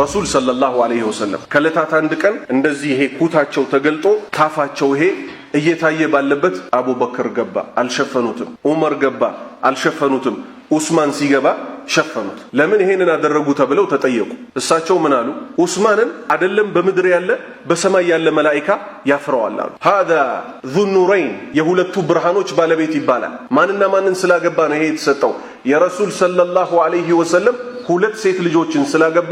ረሱል صلى الله عليه وسلم ከዕለታት አንድ ቀን እንደዚህ ይሄ ኩታቸው ተገልጦ ታፋቸው ይሄ እየታየ ባለበት አቡበክር ገባ፣ አልሸፈኑትም። ዑመር ገባ፣ አልሸፈኑትም። ኡስማን ሲገባ ሸፈኑት። ለምን ይሄንን አደረጉ ተብለው ተጠየቁ። እሳቸው ምን አሉ? ኡስማንን አደለም በምድር ያለ በሰማይ ያለ መላኢካ ያፍረዋል አሉ። هذا ذو النورين የሁለቱ ብርሃኖች ባለቤት ይባላል። ማንና ማንን ስላገባ ነው ይሄ የተሰጠው? የረሱል صلى الله عليه وسلم ሁለት ሴት ልጆችን ስላገባ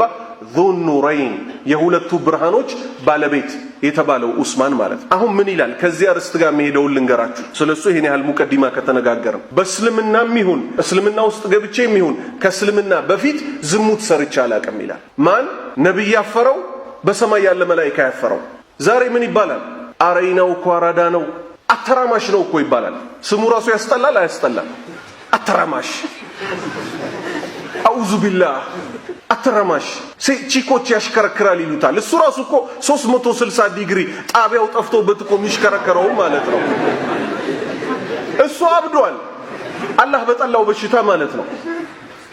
ذو النورين የሁለቱ ብርሃኖች ባለቤት የተባለው ኡስማን ማለት ነው። አሁን ምን ይላል? ከዚያ ርስት ጋር የሚሄደውን ልንገራችሁ። ስለሱ ይሄን ያህል مقدمة ከተነጋገርም በእስልምናም ይሁን እስልምና ውስጥ ገብቼም ይሁን ከእስልምና በፊት ዝሙት ሰርቼ አላቅም ይላል። ማን ነቢይ ያፈረው? በሰማይ ያለ መላኢካ ያፈረው። ዛሬ ምን ይባላል? አረይናው እኮ አራዳ ነው፣ አተራማሽ ነው እኮ ይባላል። ስሙ ራሱ ያስጠላል። አያስጠላም? አተራማሽ፣ أعوذ بالله፣ አተራማሽ፣ ቺኮች ያሽከረክራል ይሉታል። እሱ ራሱ እኮ 360 ዲግሪ ጣቢያው ጠፍቶበት እኮ የሚሽከረከረው ማለት ነው። እሱ አብዷል። አላህ በጠላው በሽታ ማለት ነው።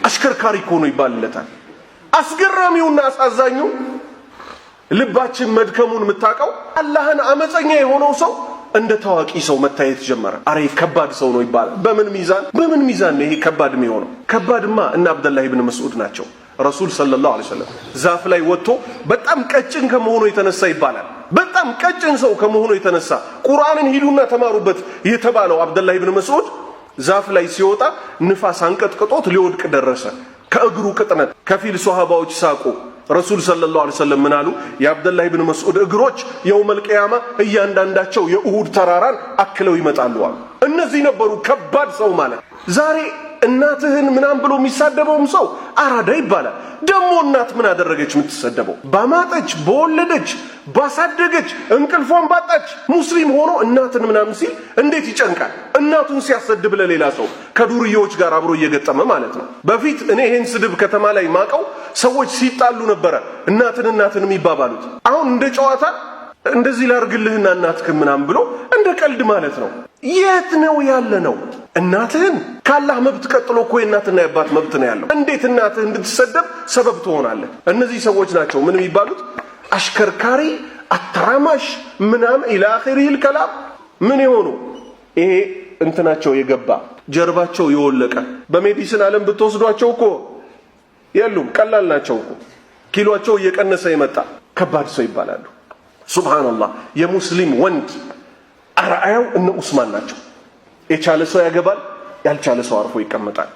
አሽከርካሪ እኮ ነው ይባልለታል። አስገራሚውና አሳዛኙ ልባችን መድከሙን የምታውቀው አላህን አመፀኛ የሆነው ሰው እንደ ታዋቂ ሰው መታየት ጀመረ። አረ ከባድ ሰው ነው ይባላል። በምን ሚዛን በምን ሚዛን ነው ይሄ ከባድ የሚሆነው? ከባድማ እነ አብደላህ ibn መስዑድ ናቸው። ረሱል صلى الله عليه وسلم ዛፍ ላይ ወጥቶ በጣም ቀጭን ከመሆኑ የተነሳ ይባላል። በጣም ቀጭን ሰው ከመሆኑ የተነሳ ቁርአንን ሂዱና ተማሩበት የተባለው አብደላህ ibn መስዑድ ዛፍ ላይ ሲወጣ ንፋስ አንቀጥቅጦት ሊወድቅ ደረሰ። ከእግሩ ቅጥነት ከፊል ሶሃባዎች ሳቁ። ረሱል صلى الله عليه وسلم ምን አሉ? የአብደላህ ኢብን መስዑድ እግሮች يوم القيامة እያንዳንዳቸው የኡሁድ ተራራን አክለው ይመጣሉ አሉ። እነዚህ ነበሩ ከባድ ሰው ማለት። ዛሬ እናትህን ምናም ብሎ የሚሳደበውም ሰው አራዳ ይባላል። ደግሞ እናት ምን አደረገች የምትሰደበው? ባማጠች፣ በወለደች፣ ባሳደገች፣ እንቅልፏን ባጣች ሙስሊም ሆኖ እናትን ምናምን ሲል እንዴት ይጨንቃል። እናቱን ሲያሰድብ ለሌላ ሰው ከዱርዬዎች ጋር አብሮ እየገጠመ ማለት ነው። በፊት እኔ ይሄን ስድብ ከተማ ላይ ማቀው ሰዎች ሲጣሉ ነበረ እናትን እናትን የሚባባሉት። አሁን እንደ ጨዋታ እንደዚህ ላርግልህና እናትህን ምናምን ብሎ እንደ ቀልድ ማለት ነው። የት ነው ያለ ነው? እናትህን ካላህ መብት ቀጥሎ እኮ የእናትና የአባት መብት ነው ያለው። እንዴት እናትህ እንድትሰደብ ሰበብ ትሆናለህ? እነዚህ ሰዎች ናቸው ምን የሚባሉት? አሽከርካሪ፣ አተራማሽ ምናምን إلى آخره الكلام። ምን የሆኑ ይሄ እንትናቸው የገባ ጀርባቸው የወለቀ በ medicine ዓለም ብትወስዷቸው እኮ የሉም፣ ቀላል ናቸው እኮ፣ ኪሎቸው እየቀነሰ የመጣ ከባድ ሰው ይባላሉ። سبحان الله፣ የሙስሊም ወንድ አርአያው እነ ኡስማን ናቸው። የቻለ ሰው ያገባል፣ ያልቻለ ሰው አርፎ ይቀመጣል።